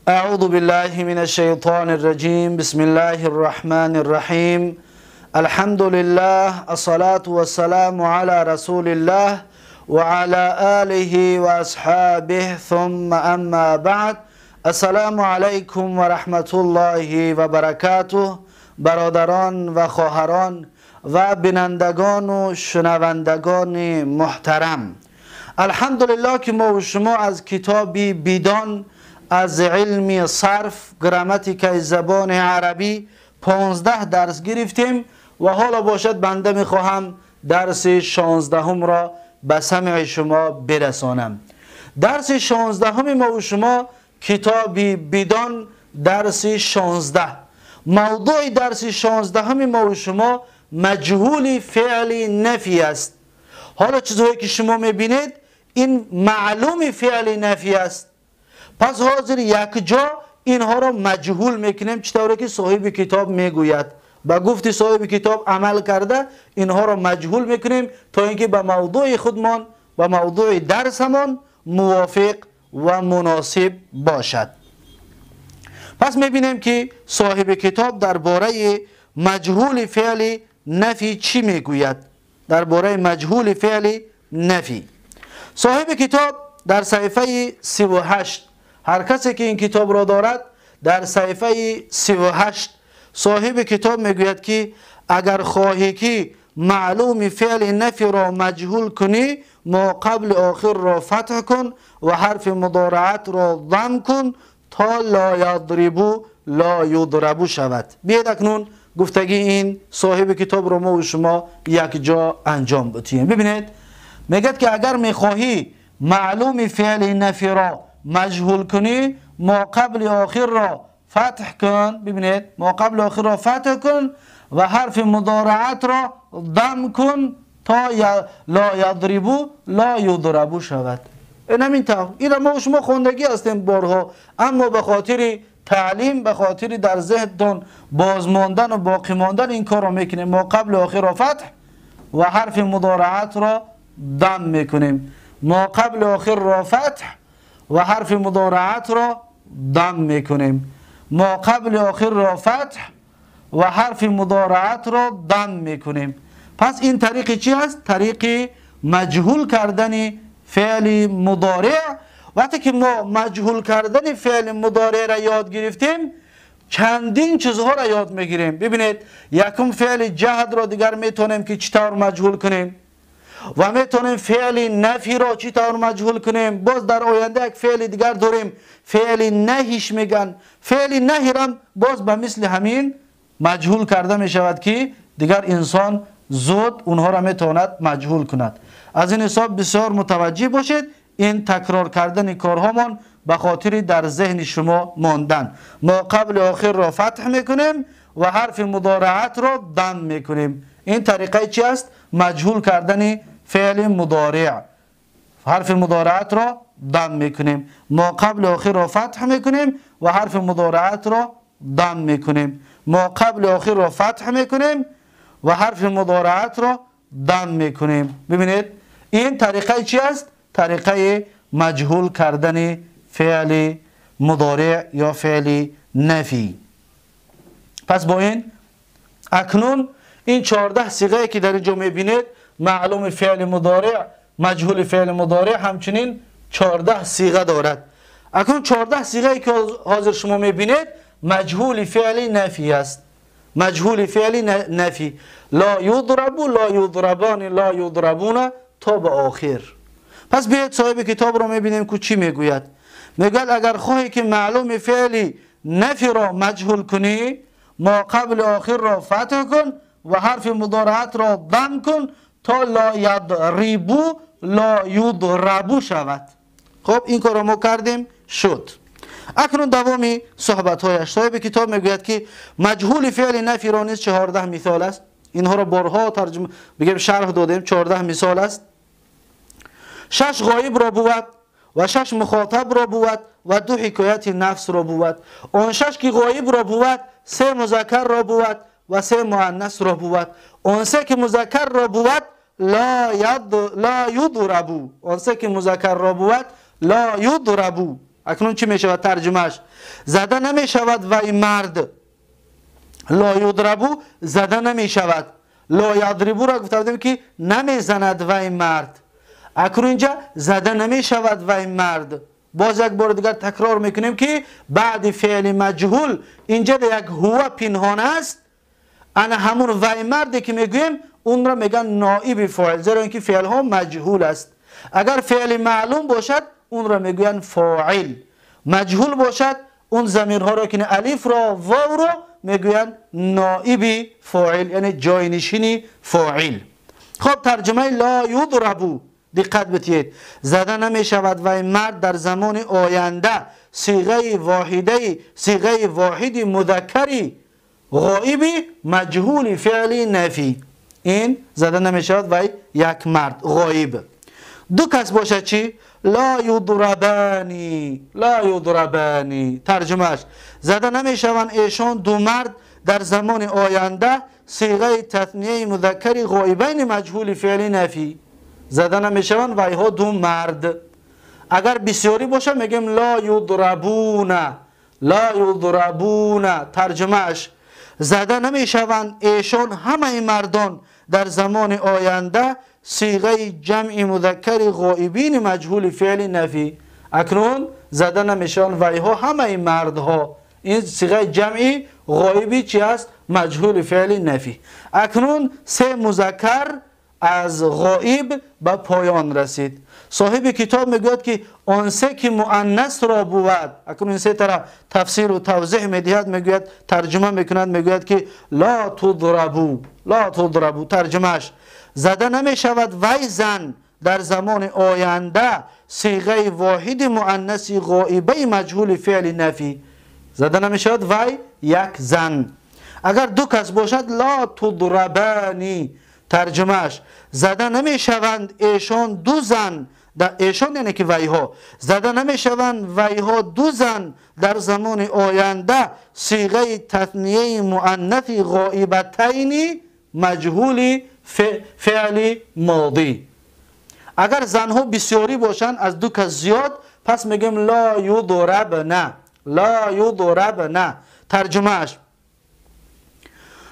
أعوذ بالله من الشيطان الرجيم. بسم الله الرحمن الرحيم. الحمد لله، الصلاة والسلام على رسول الله وعلى آله وأصحابه، ثم أما بعد. السلام علیکم و رحمت الله و برکاته. برادران و خواهران و بینندگان و شنوندگان محترم، الحمدلله که ما و شما از کتاب بیدان از علم صرف گراماتیک زبان عربی 15 درس گرفتیم و حالا باشد بنده میخواهم درس 16 را به سمع شما برسانم. درس 16 ما و شما کتاب بیدان درس 16. موضوع درس 16 ما و شما مجهول فعل نفی است. حالا چیزهایی که شما میبینید این معلوم فعل نفی است. پس حاضر یک جا اینها را مجهول میکنیم، چطوری که صاحب کتاب میگوید. با گفت صاحب کتاب عمل کرده اینها را مجهول میکنیم تا اینکه به موضوع خودمان و موضوع درسمان موافق و مناسب باشد. پس میبینیم که صاحب کتاب درباره مجهول فعل نفی چی میگوید. درباره مجهول فعل نفی صاحب کتاب در صفحه 38، هر کسی که این کتاب را دارد در صفحه 38 صاحب کتاب میگوید که اگر خواهی که معلوم فعل نفی را مجهول کنی، ما قبل آخر را فتح کن و حرف مضارعت را ضم کن تا لا یضربو لا یضربو شود. بیاید اکنون گفتگی این صاحب کتاب را ما و شما یک جا انجام بدیم. ببینید میگد که اگر میخواهی معلوم فعل نفی را مجهول کنی، ما قبل آخر را فتح کن. ببینید ما قبل آخر را فتح کن و حرف مضارعت را ضم کن تا لا یضربو لا یضربو شود. این همین طور. این ما شما خوندگی هستیم بارها، اما به خاطر تعلیم، به خاطر در ذهنتون بازماندن و باقی ماندن این کار را میکنیم. ما قبل آخر را فتح و حرف مضارعت را ضم میکنیم. ما قبل آخر را فتح و حرف مضارعت را ضم میکنیم. ما قبل آخر را فتح و حرف مضارعت را ضم میکنیم. پس این طریق چی است؟ طریق مجهول کردن فعل مضارع. وقتی که ما مجهول کردن فعل مضارع را یاد گرفتیم، چندین چیزها را یاد میگیریم. ببینید یکم فعل جهد را دیگر میتونیم که چطور مجهول کنیم و میتونیم فعل نفی را چطور مجهول کنیم. باز در آینده یک فعل دیگر داریم، فعل نهیش میگن. فعل نهی را باز به مثل همین مجهول کرده میشود که دیگر انسان زود اونها را میتواند مجهول کند. از این حساب بسیار متوجه باشید، این تکرار کردن کارهامان به خاطر در ذهن شما ماندن. ما قبل آخر را فتح میکنیم و حرف مضارعت را ضم میکنیم. این طریقه چی است؟ مجهول کردن فعل مضارع. حرف مضارعت را ضم میکنیم، ما قبل آخر را فتح میکنیم و حرف مضارعت را ضم میکنیم. ما قبل آخر را فتح میکنیم و حرف مضارعت را ضم میکنیم. ببینید این طریقه چی است؟ طریقه مجهول کردن فعل مضارع یا فعل نفی. پس با این اکنون این 14 صیغه که در اینجا میبینید، معلوم فعل مضارع، مجهول فعل مضارع، همچنین 14 صیغه دارد. اکنون 14 صیغه که حاضر شما میبینید مجهول فعل نفی است. مجهول فعل نفی، لا یضرب، لا یضربان، لا یضربون تا به آخر. پس بیاید صاحب کتاب را میبینیم که چی میگوید. میگوید اگر خواهی که معلوم فعل نفی را مجهول کنی، ما قبل آخر را فتح کن و حرف مضارعت را ضم کن تا لا یضربو لا یضربو شود. خب این کار را ما کردیم، شد. اکنون دوامی صحبت هایش صاحب کتاب میگوید که مجهول فعل نفی را نیز 14 مثال است. اینها را بارها ترجمه بگیم شرح دادیم. 14 مثال است. 6 غایب را بود و 6 مخاطب را بود و 2 حکایت نفس را بود. آن 6 که غایب را بود، 3 مذکر را بود و 3 مؤنث را بود. آن 3 که مذکر را بود لا یضربو. آن 3 که مذکر را بود لا یضربو. Акнун чӣ мешавад тарҷумааш? Зада намешавад вай мард. Ла юдрабу зада намешавад. Ла ядрибуро гуфта будем ки намезанад вай мард. Акнун инҷа зада намешавад вай мард. Боз як бор дигар такрор мекунем ки баъди феъли маҷҳул инҷа як ҳува пинҳон аст. Ана ҳамун вай марде ки мегӯем онро мегӯянд ноиби фоил, зеро ин ки феълҳо маҷҳул аст. Агар феъли маълум бошад онро мегӯянд фоил, маҷҳул бошад он замирҳоро ки алифро вовро мегӯянд ноиби фоил, яъне ҷойнишини фоил. Хоб, тарҷумаи ла юдрабу диққат битиҳед. Зада намешавад вай мард дар замони оянда сиғаи воҳидаи сиғаи воҳиди мудаккари ғоиби маҷҳули феъли нафӣ. Ин зада намешавад вай як мард ғоиб. Ду кас бошад чӣ? Ла юдрабани. Ла юдрабани. Тарҷумааш: зада намешаванд эшон ду мард дар замони оянда сиғаи татнияи мудаккари ғоибайни маҷҳули феъли нафӣ. Зада намешаванд вайҳо ду мард. Агар бисёрӣ бошад мегӯем ла юдрабуна. Ла юдрабуна. Тарҷумааш: зада намешаванд эшон ҳамаи мардон дар замони оянда сиғаи ҷамъи мудаккари ғоибини маҷҳули феъли нафӣ. Акнун зада намешаванд вайҳо ҳамаи мардҳо. Ин сиғаи ҷамъи ғоиби чи аст? Маҷҳули феъли нафӣ. Акнун се музаккар аз ғоиб ба поён расид. Соҳиби китоб мегӯяд ки он се ки муаннасро бувад, акнун ин се тараф тафсиру тавзеҳ медиҳад, мегӯяд, тарҷума мекунад, мегӯяд ки ла тудрабу. Ла тудрабу. Тарҷумааш: зада намешавад вай зан дар замони оянда сиғаи воҳиди муаннаси ғоибаи маҷҳули феъли нафӣ. Зада намешавад вай як зан. Агар ду кас бошад ла тудрабани. Тарҷумааш: зада намешаванд эшон ду зан, эшон яъне ки вайҳо, зада намешаванд вайҳо ду зан дар замони оянда сиғаи татнияи муаннаси ғоибатайни маҷҳули феъли модӣ. Агар занҳо бисёрӣ бошанд, аз ду кас зиёд, пас мегӯем ла юдрабна. Ла юдрабна. Тарҷумааш: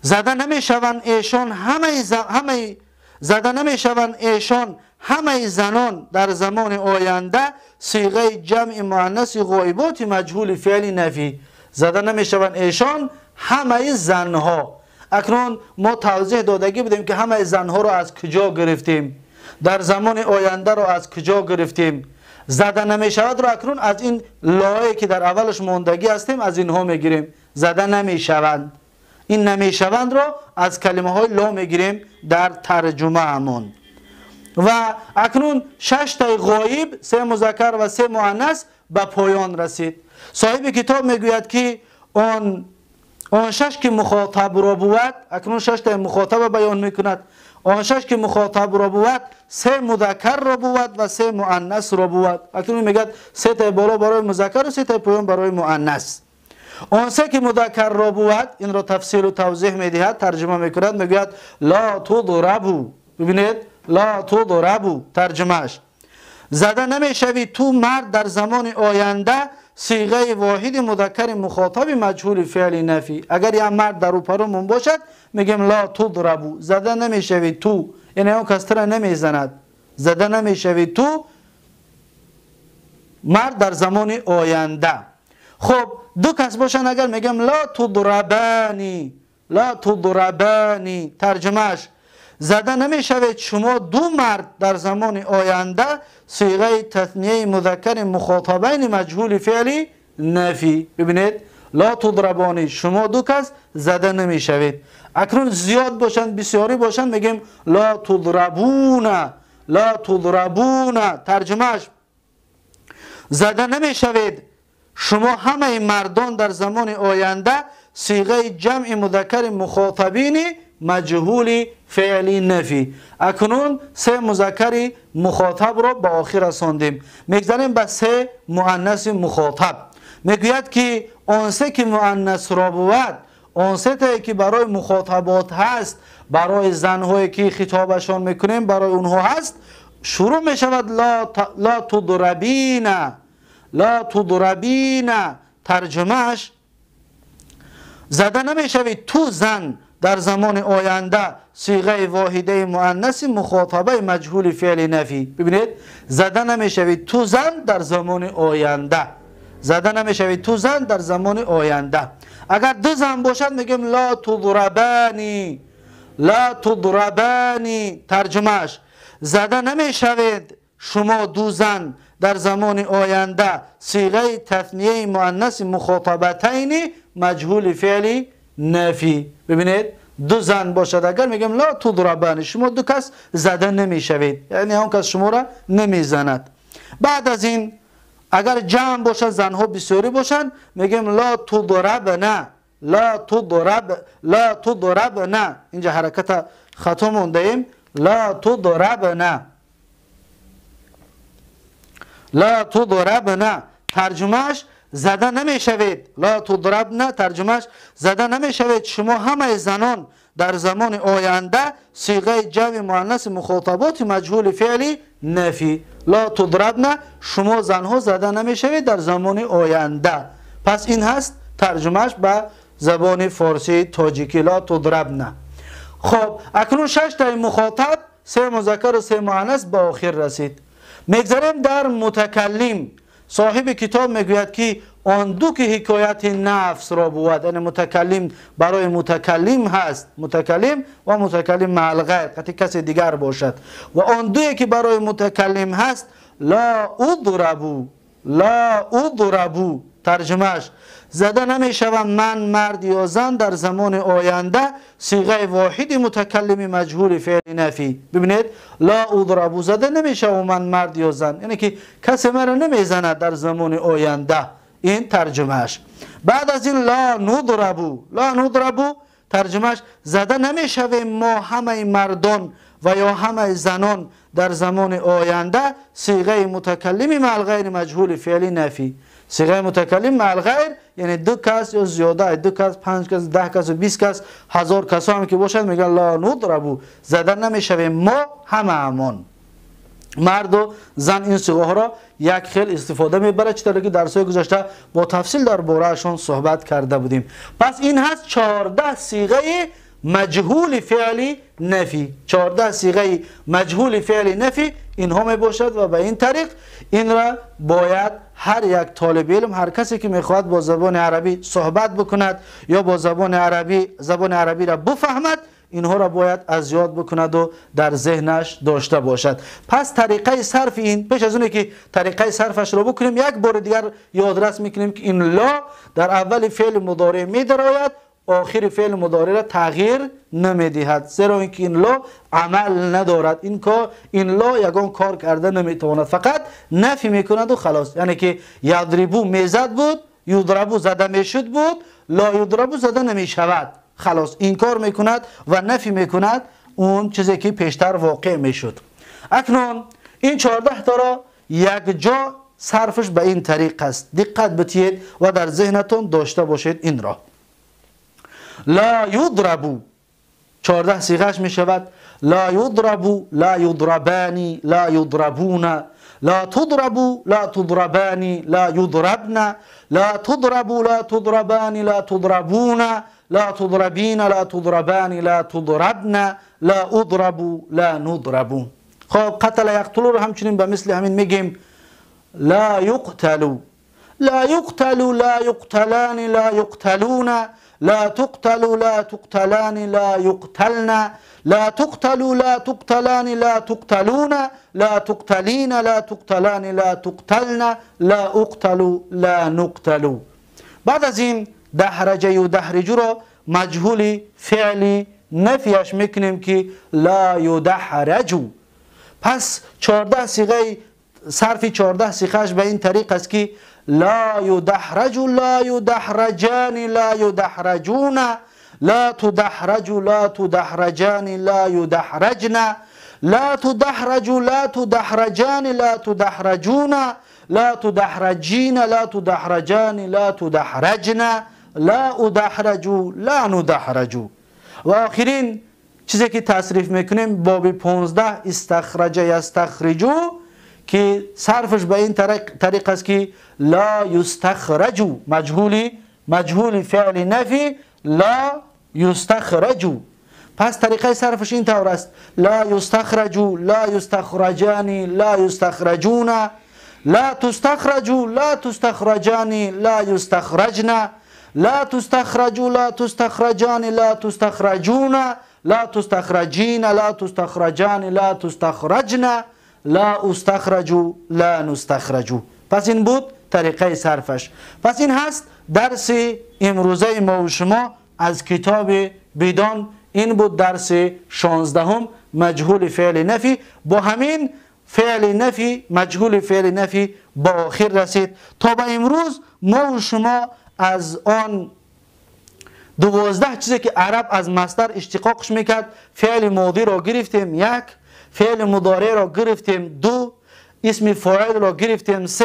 зада намешаванд эшон ҳамаи зада намешаванд эшон ҳамаи занон дар замони оянда сиғаи ҷамъи муаннаси ғоиботи маҷҳули феъли нафӣ. Зада намешаванд эшон ҳамаи занҳо. Акнун мо тавзеҳ додагӣ будем ки ҳамаи занҳоро аз куҷо гирифтем, дар замони ояндаро аз куҷо гирифтем. Зада намешавадро акнун аз ин лое ки дар аввалаш мондагӣ ҳастем аз инҳо мегирем. Зада намешаванд, ин намешавандро аз калимаҳои ло мегирем дар тарҷумаамон. Ва акнун шаштаи ғоиб, се музаккар ва се муаннас ба поён расид. Соҳиби китоб мегӯяд ки он шаш ки мухотабро бувад, акнун шаштаи мухотаба баён мекунад. Он шаш ки мухотабро бувад, се мудаккарро бувад ва се муаннасро бувад. Акнун мегӯяд сетаи боло барои музаккар ва сетаи поён барои муаннас. Он се ки мудаккарро бувад, инро тафсиру тавзеҳ медиҳад, тарҷума мекунад, мегӯяд ла тудрабу. Бибинед, ла тудрабу. Тарҷумааш: зада намешавӣ ту мард дар замони оянда сиғаи воҳиди мудаккари мухотаби маҷҳули феъли нафӣ. Агар як мард дар рӯпарумон бошад мегӯем ла тудрабу, зада намешавӣ ту, яъне он кас тура намезанад. Зада намешавӣ ту мард дар замони оянда. Хоб, ду кас бошанд агар мегӯем ла тудрабани. Ла тудрабани. Тарҷумааш: зада намешавед шумо ду мард дар замони оянда сиғаи татнияи мудаккари мухотабайни маҷҳули феъли нафӣ. Бибинед, ла тудрабани, шумо ду кас зада намешавед. Акнун зиёд бошанд, бисёрӣ бошанд, мегӯем ла тудрабуна. Ла тудрабуна. Тарҷумааш: зада намешавед шумо ҳамаи мардон дар замони оянда сиғаи ҷамъи мудаккари мухотабини маҷҳули феъли нафӣ. Акнун се музаккари мухотабро ба охир расондем. Мегзарем ба се муаннаси мухотаб. Мегӯяд ки он се ки муаннасро бувад, он сетае ки барои мухотабот ҳаст, барои занҳое ки хитобашон мекунем, барои онҳо ҳаст, шурӯъ мешавад ла тудрабина. لا تضربین. ترجمهش زده نمیشوید تو زن در زمان آینده، صیغه واحده مؤنث مخاطبه مجهول فعل نفی. ببینید زده نمیشوید تو زن در زمان آینده، زده نمیشوید تو زن در زمان آینده. اگر دو زن باشد میگیم لا تضربانی، لا تضربانی. ترجمهش زده نمیشوید شما دو زن در زمان آینده، صیغه تثنیه مؤنث مخاطبتین مجهول فعل نفی. ببینید دو زن باشد اگر میگم لا تضربانی، شما دو کس زده نمیشوید، یعنی اون کس شما را نمیزند. بعد از این اگر جمع باشد، زنها بسیاری باشند، میگیم لا تضربنا، لا تضرب، لا تضربنا. اینجا حرکت خطا مونده ایم، لا تضربنا، لا تضربنا. ترجمهش زده نمیشوید، لا تضربنا ترجمهش زده نمیشوید شما همه زنان در زمان آینده، صیغه جمع مؤنث مخاطبات مجهول فعل نفی. لا تضربنا شما زنها زده نمیشوید در زمان آینده. پس این هست ترجمهش به زبان فارسی تاجیکی، لا تضربنا. خب اکنون 6 تا مخاطب، 3 مذکر و 3 مؤنث به آخر رسید. میگذریم در متکلم. صاحب کتاب میگوید که آن دو که حکایت نفس را بود، یعنی متکلم برای متکلم هست، متکلم و متکلم مع الغیر، قطعی کسی دیگر باشد. و آن دوی که برای متکلم هست لا اضربو، لا اضربو. ترجمهش زده نمیشوم من مرد یا زن در زمان آینده، صیغه واحد متکلم مجهول فعل نفی. ببینید لا اضربو زده نمیشوم من مرد یا زن، یعنی که کسی مرا نمیزند در زمان آینده، این ترجمهش. بعد از این لا نضربو، لا نضربو ترجمهش زده نمیشویم ما همه مردان و یا همه زنان در زمان آینده، صیغه متکلم مع الغیر مجهول فعل نفی. صیغه متکلم مع الغیر یعنی دو کس یا زیاده، دو کس، 5 کس، 10 کس و 20 کس، 1000 کس هم که باشد میگن لا نضربو، زده نمیشویم ما همه امان. مرد و زن این صیغه ها را یک خیل استفاده میبره، چطور که درس‌های گذشته با تفصیل در بارهشون صحبت کرده بودیم. پس این هست 14 صیغه مجهول فعل نفی، 14 صیغه مجهول فعل نفی اینها می باشد. و به این طریق این را باید هر یک طالب علم، هر کسی که میخواهد با زبان عربی صحبت بکند یا با زبان عربی زبان عربی را بفهمد، اینها را باید از یاد بکند و در ذهنش داشته باشد. پس طریقه صرف این، پیش از اونه که طریقه صرفش را بکنیم یک بار دیگر یادرس میکنیم که این لا در اول فعل مضارع میدراید، آخر فعل مضارع را تغییر نمیدهد، زیرا اینکه این لا عمل ندارد، این کار این لا یگان کار کرده نمیتواند، فقط نفی میکند و خلاص. یعنی که یضربو میزد بود، یضربو زده میشد بود، لا یضربو زده نمیشود، خلاص این کار میکند و نفی میکند اون چیزی که پیشتر واقع میشد. اکنون این 14 تا را یک جا صرفش به این طریق است، دقت بتید و در ذهنتون داشته باشید این را. لا یضربو 14 صیغهش می شود، لا یضربو، لا یضربانی، لا یضربون، لا تضربو، لا تضربانی، لا یضربن، لا تضربو، لا تضربانی، لا تضربون، لا تضربین، لا تضربان، لا تضربن، لا اضرب، لا نضرب. خب قتل یقتل رو همچنین به مثل همین میگیم لا یقتل، لا یقتل، لا یقتلان، لا یقتلون، لا تقتل، لا تقتلان، لا یقتلن، لا تقتل، لا تقتلان، لا تقتلون، لا تقتلین، لا تقتلان، لا تقتلن، لا اقتل، لا نقتل. بعد از این دحرجه و دحرجو را مجهول فعل نفیش میکنیم که لا یدحرجو. پس 14 صیغه صرف 14 صیغهش به این طریق است که لا یدحرج، لا یدحرجان، لا یدحرجون، لا تدحرج، لا تدحرجان، لا یدحرجن، لا تدحرج، لا تدحرجان، لا تدحرجون، لا تدحرجین، لا تدحرجان، لا تدحرجن، لا ادحرج، لا ندحرج. و آخرین چیزی که تصریف میکنیم باب 15 استخرج یستخرجو که صرفش به این طریق است که لا یستخرج، مجهول فعل نفی لا یستخرج. پس طریقه صرفش این طور است: لا یستخرج، لا یستخرجان، لا یستخرجون، لا تستخرج، لا تستخرجان، لا یستخرجن، لا تستخرج، لا تستخرجان، لا تستخرجون، لا تستخرجین، لا تستخرجان، لا تستخرجن، لا استخرج، لا نستخرج. پس این بود طریقه صرفش. پس این هست درس امروزه ما و شما از کتاب بیدان. این بود درس 16 مجهول فعل نفی. با همین فعل نفی، مجهول فعل نفی با آخر رسید. تا به امروز ما و شما از آن 12 چیزی که عرب از مصدر اشتقاقش میکرد، فعل ماضی را گرفتیم 1، فعل مضارع را گرفتیم 2، اسم فاعل را گرفتیم 3،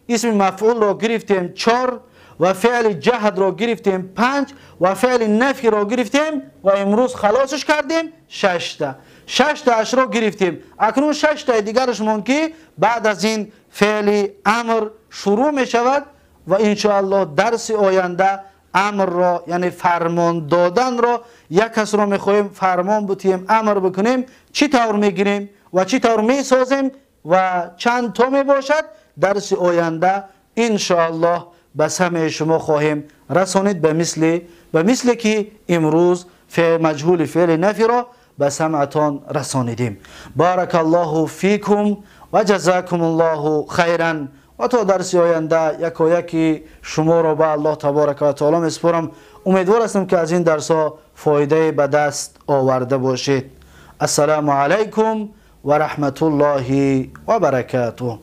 اسم مفعول را گرفتیم 4 و فعل جهد را گرفتیم 5 و فعل نفی را گرفتیم و امروز خلاصش کردیم 6 تا. 6 تا را گرفتیم. اکنون 6 تا دیگرش مون که بعد از این فعل امر شروع می شود و انشاءالله درس آینده امر را، یعنی فرمان دادن را، یک کس را میخواهیم فرمان بتیم، امر بکنیم، چی طور میگیریم و چی طور میسازیم و چند تا میباشد، درس آینده انشاءالله به سمع شما خواهیم رسانید، به مثل که امروز فعل مجهول فعل نفی را به سمعتان رسانیدیم. بارک الله فیکم و جزاکم الله خیرا. و تا درس آینده یکایکی شما را به الله تبارک و تعالی میسپارم. امیدوار هستم که از این درس ها فایده به دست آورده باشید. السلام علیکم و رحمت الله و برکاته.